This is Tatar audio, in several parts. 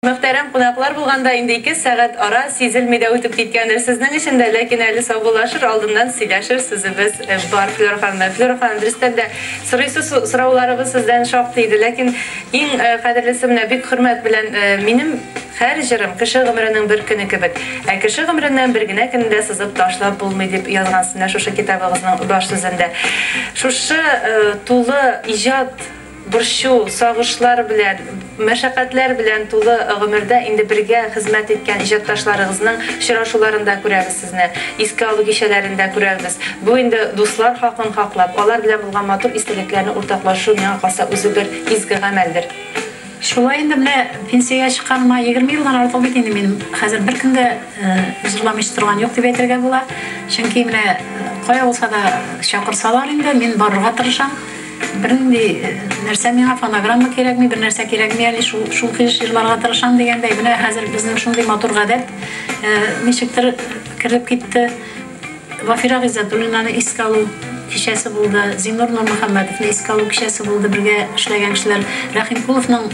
Мөхтәрәм кунаклар булганда инде 2 сәгать ара сизелми дә үтеп киткәндер сезнең өчен дә, ләкин әле саубуллашыр алдыннан сөйләшер сүзебез бар, Флюра ханым. Флюра ханым, дөрестән дә сорыйсы сорауларыбыз сездән шактый иде, ләкин иң кадерлесе менә бик хөрмәт белән минем һәр җырым кеше гомеренең бер көне кебек. Ә кеше гомереннән бер генә көнне дә сызып ташлап булмый дип язгансыз менә шушы китабыгызның баш сүзендә. Шушы тулы иҗат борчу, сагышлар белән, мәшәкатьләр белән тулы гомердә инде бергә хезмәт иткән иҗатташларыгызның очрашуларында күрәбез сезне, искә алу кичәләрендә күрәбез. Бу инде дуслар хакын хаклап, алар белән булган матур истәлекләрне уртаклашу миңа калса үзе бер изге гамәлдер. Шулай инде менә пенсиягә чыкканыма 20 елдан артык бит инде минем. Хәзер бер көндә җырламыйча торган юк дип әйтергә була. Чөнки менә кая булса да чакырсалар инде мин барырга тырышам. Бернинди нәрсә миңа фонограмма кирәкми, бер нәрсә кирәкми әле, шул килеш җырларга тырышам дигәндәй. Менә хәзер безнең шундый матур гадәт ничектер кереп китте. Вафира Гыйззәтуллинаны искә алу кичәсе булды, Зиннур Нурмөхәммәтовны искә алу кичәсе булды, бергә эшләгән кешеләр. Рәхимкуловның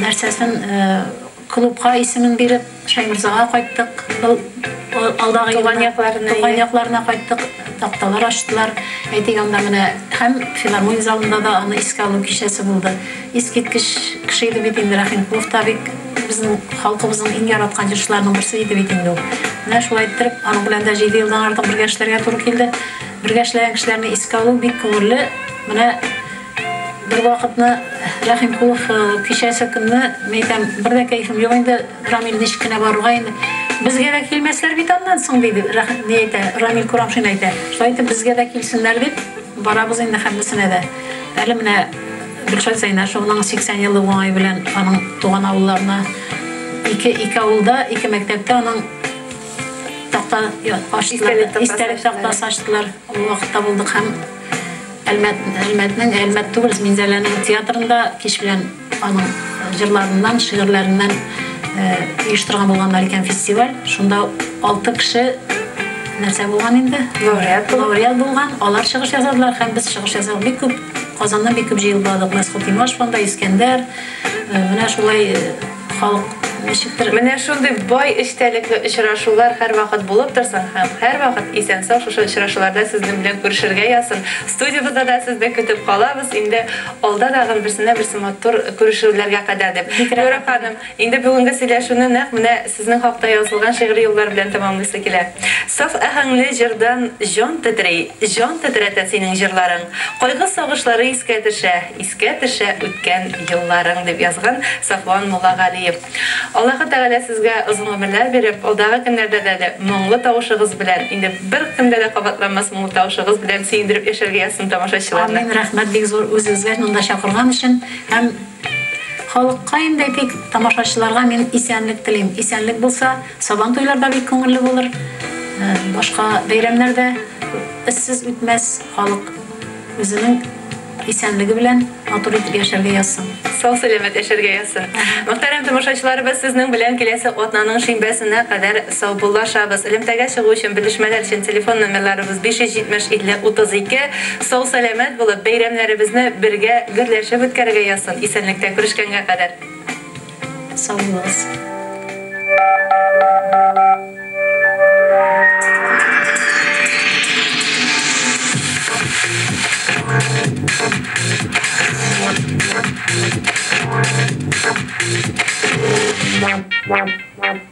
нәрсәсен клубка исемен биреп, Шаймырзага кайттык. Алдагы туган якларына кайттык, такталар ачтылар. Әйтик, анда менә һәм филармония залында да аны искә алу кичәсе булды. Искиткеч кеше иде бит инде Рәхимкулов та, бик безнең халкыбызның иң яраткан җырчыларының берсе иде бит инде ул. Менә шулай иттереп, аның белән дә 7 елдан артык бергә эшләргә туры килде. Бергә эшләгән кешеләрне искә алу бик күңелле. Менә бер вакытны Рәхимкулов кичәсе көнне, мин әйтәм, бер дә кәефем юк инде, Рамил ничек кенә барырга инде. Безгә дә килмәсләр бит аннан соң, диде. Ни әйтә, Рамил Курамшин әйтә. Шулай итеп безгә дә килсеннәр дип барабыз инде һәммәсенә дә. Әле менә Гөлшат Зәйнашевның 80 еллык уңае белән аның туган авылларына ике авылда, ике мәктәптә аның такта ачтылар, истәлек тактасы ачтылар. Ул вакытта булдык һәм Әлмәтнең, Әлмәт түгел, Минзәләнең театрында кич белән аның җырларыннан, шигырьләреннән оештырган булганнар икән фестиваль. Шунда 6 кеше нәрсә булган инде? Лауреат булган. Алар чыгыш ясадылар һәм без чыгыш ясадык. Бик күп Казаннан бик күп җыелдык. Мәсхүт Имашев анда, Искәндәр. Менә шулай халык ничектер. Менә шундый бай эчтәлекле очрашулар һәрвакыт булып торсын һәм һәрвакыт исән-сау шушы очрашуларда сезнең белән күрешергә язсын. Студиябездә дә сезне көтеп калабыз. Инде алда тагын берсенә-берсе матур күрешүләргә кадәр дип. Флюра ханым, инде бүгенге сөйләшүне нәкъ менә сезнең хакта язылган шигъри юллар белән тәмамлыйсы килә. Саф аһәңле җырдан җан тетри, җан тетрәтә синең җырларың. Кайгы сагышлары искә төшә, искә төшә үткән елларың, дип язган Сафуан Муллагалиев. Аллаһы Тәгалә сезгә озын гомерләр биреп, алдагы көннәрдә дә әле моңлы тавышыгыз белән, инде бер көндә дә кабатланмас моңлы тавышыгыз белән сөендереп яшәргә язсын тамашачыларны. Амин, рәхмәт бик зур үзегезгә монда чакырган өчен һәм халыкка инде әйтик, тамашачыларга мин исәнлек телим. Исәнлек булса, Сабан туйларда бик күңелле булыр. Башка бәйрәмнәрдә эзсез үтмәс, халык үзенең исәнлеге белән матур итеп яшәргә язсын. Сау сәламәт яшәргә язсын. Мөхтәрәм тамашачыларыбыз, сезнең белән киләсе атнаның шимбәсенә кадәр саубуллашабыз. Элемтәгә чыгу өчен, белешмәләр өчен телефон номерларыбыз 570 50 32. Сау сәламәт булып, бәйрәмнәребезне бергә гөрләшеп үткәрергә язсын. Исәнлектә күрешкәнгә кадәр. Сау булыгыз. Wow.